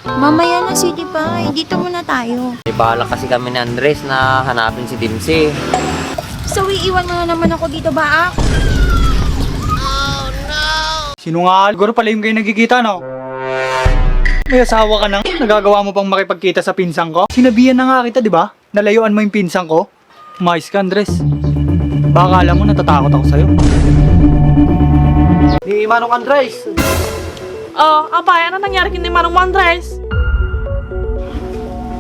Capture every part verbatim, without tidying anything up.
Mamaya na, Sweetie Pie. Dito muna tayo. May balak kasi kami ni Andres na hanapin si Dimsi. So, iiwan mo na naman ako dito, ba? Sinungal. Siguro pala yung kayo nagkikita, no? May asawa ka na. Nagagawa mo pang makipagkita sa pinsan ko? Sinabihan na nga kita, di ba? Nalayuan mo yung pinsan ko? Umayos ka, Andres. Baka alam mo, natatakot ako sa'yo. Ni Manong Andres. Oh, apay, ano nangyari ken ni Manong mo, Andres?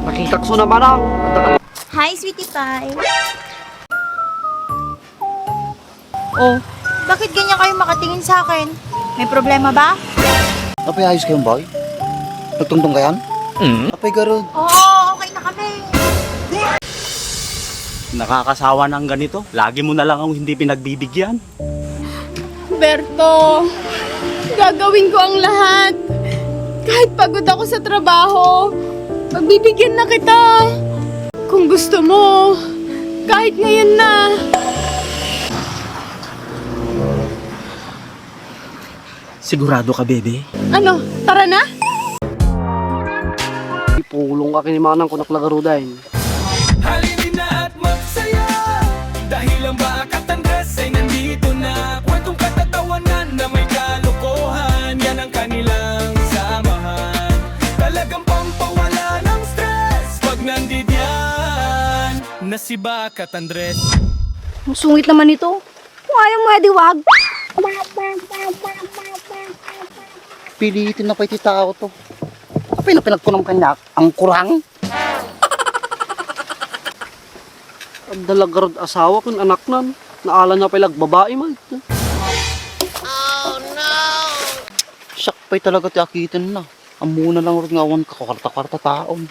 Nakita ko na, Manang. Hi, Sweetie Pie. Oh, bakit ganyan kayo makatingin sa akin? May problema ba? Apay, ayos kayong boy? Nagtungtong kayan? Mm. Apay, garod. Oo, okay na kami. Nakakasawa na ang ganito. Lagi mo na lang akong hindi pinagbibigyan. Berto, gagawin ko ang lahat. Kahit pagod ako sa trabaho, pagbibigyan na kita. Kung gusto mo, kahit ngayon na. Sigurado ka, bebe? Ano, tara na? Ipulong ka kini Manang kunak lagarudain. Halina at magsaya, dahil ang Bakat Andres ay nandito na. Kwentong katatawanan na may kalokohan, yan ang kanilang samahan. Talagang pampawala ng stress pag nandidiyan na si Bakat Andres. Ang sungit naman ito. Kung ayaw mo, edi wag. Pilitin na pa iti tao to. Apay na pinagkunam kaniak, ang kurang. Adda la garud asawa ken anaknan. Naala na pay la agbabai met. Siak pay talaga ti akiten na. Ammona lang rud nga awan kakwarta-kwarta taon.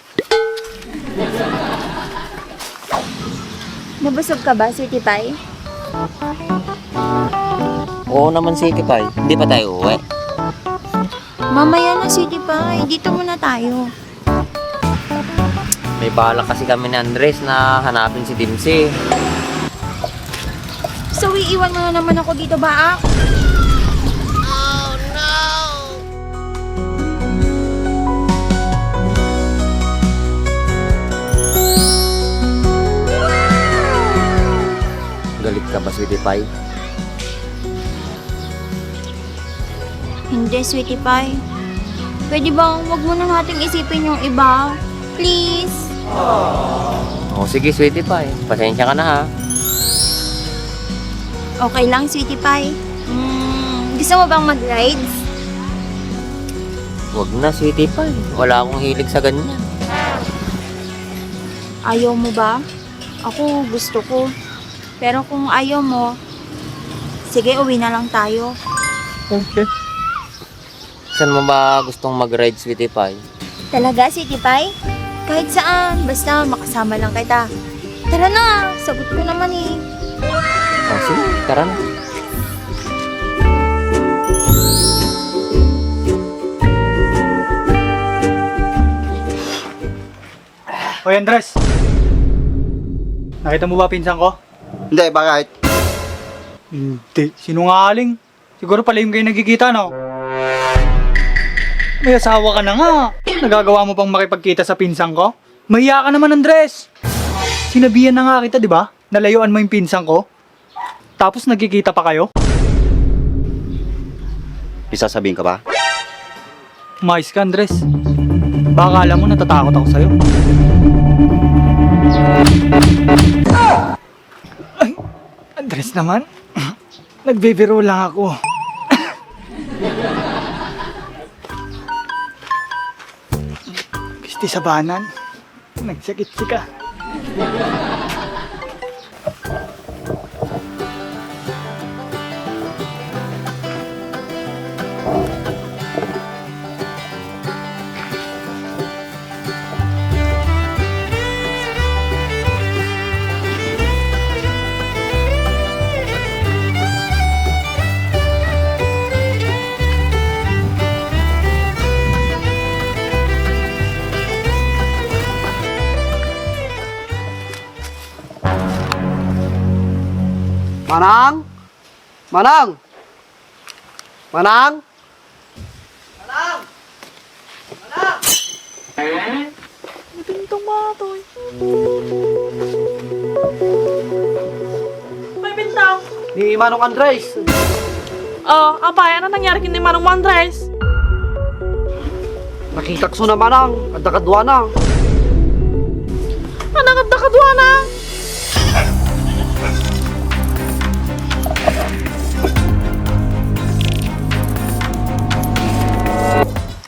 Nabusog ka ba, Sweetie Pie? Oo naman, Sweetie Pie. Hindi pa tayo uuwi? Mamaya na, Sweetie Pie. Dito muna tayo. May balak kasi kami ni Andres na hanapin si Dimsi. So, iiwan mo na naman ako dito, ba? Galit ka ba, Sweetie Pie? Hindi, Sweetie Pie. Pwede bang wag mo na nating isipin yung iba? Please. O, sige, Sweetie Pie. Pasensya ka na, ha. Okay lang, Sweetie Pie. Mm, gusto mo bang mag-rides? Wag na, Sweetie Pie. Wala akong hilig sa ganyan. Ayaw mo ba? Ako, gusto ko. Pero kung ayaw mo, sige, uwi na lang tayo. Okay. Saan mo ba gustong mag-ride, Sweetie Pie? Talaga, Sweetie Pie? Kahit saan, basta makasama lang kita. Tara na, sagot ko naman eh. O, sige, tara na. Hoy, Andres! Nakita mo ba pinsan ko? Hindi, bakit? Hindi. Sinungaling. Siguro pala yung kayo nagkikita, no? May asawa ka na nga. Nagagawa mo pang makipagkita sa pinsan ko? Mahiya ka naman, Andres. Sinabihan na nga kita, di ba? Nalayuan mo yung pinsan ko. Tapos nagkikita pa kayo? May sasabihin ka ba? Umayos ka, Andres. Baka alam mo, natatakot ako sa'yo. Ay, Andres naman. Nagbibiro lang ako. Pisti sabanan. Nagsakit sika. Manang? Manang! Manang! Manang! Manang! Ni Bintong matoy. May Bintong. Ni Manong Andres. Oh, apay, ano nangyari ken ni Manong Andres? Nakitak so na, Manang. Adda kaduana. Ano nga adda kaduana?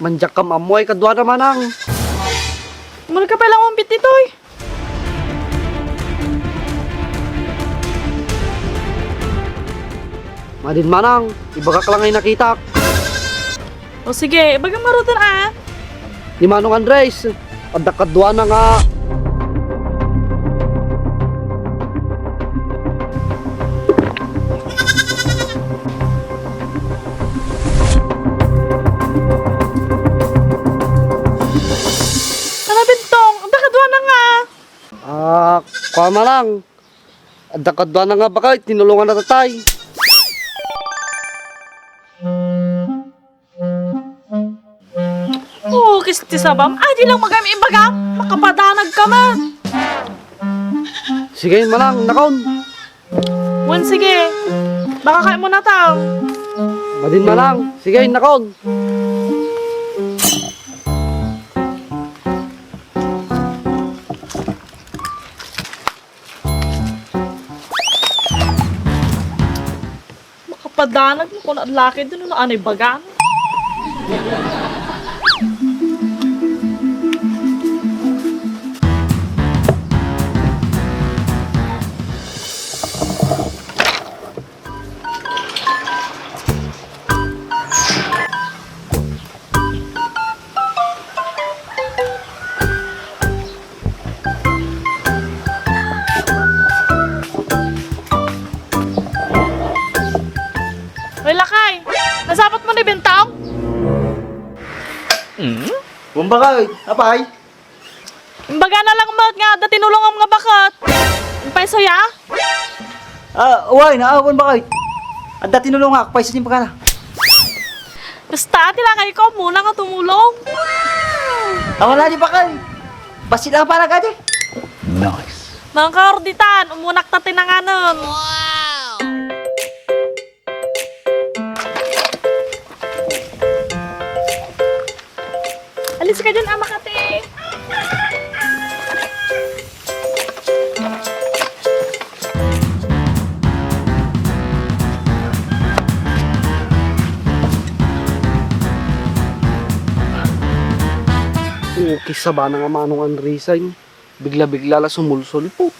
Mandiak kam ammo ay kaduana, Manang. Muna ka pala umpit ditoy. Madin, Manang, ibagak lang ay nakitak. O sige, ibagam ngaruden a. Ni Manong Andres, adda kaduana nga. Ano, Bintong? Adda kaduana nga. Ah, kua, Manang. Adda kaduana nga baket, tinulonganna tatay. Oh, kisti sabam. Ay, di lang magam ibaga. Makapadanag ka man. Sige, Manang, nakon. Wen, sige. Baka kayo mo na tao. Madin, Manang. Sige, nakon. Makapadanag mo kung laki din, ano, anay bagan. Hoy, lakay! Nasapat mo ni Bintong? Hmm? Wen baket, apay? Imbaga na lang met nga adda tinulongam nga baket. Impayso ya? Ah, wen, ah, wen baket. Adda tinulongak, payso ti imbagana. Basta, ti lakay ko, muna nga tumulong. Awala ni baket. Bassit lang panagadi. Nice. Nangkaor ditan, umunak ta tinanganen. Alis ka dyan, Ama Kate. Okay, sabana nga Manong Andresan. Bigla-bigla la sumulsulpot.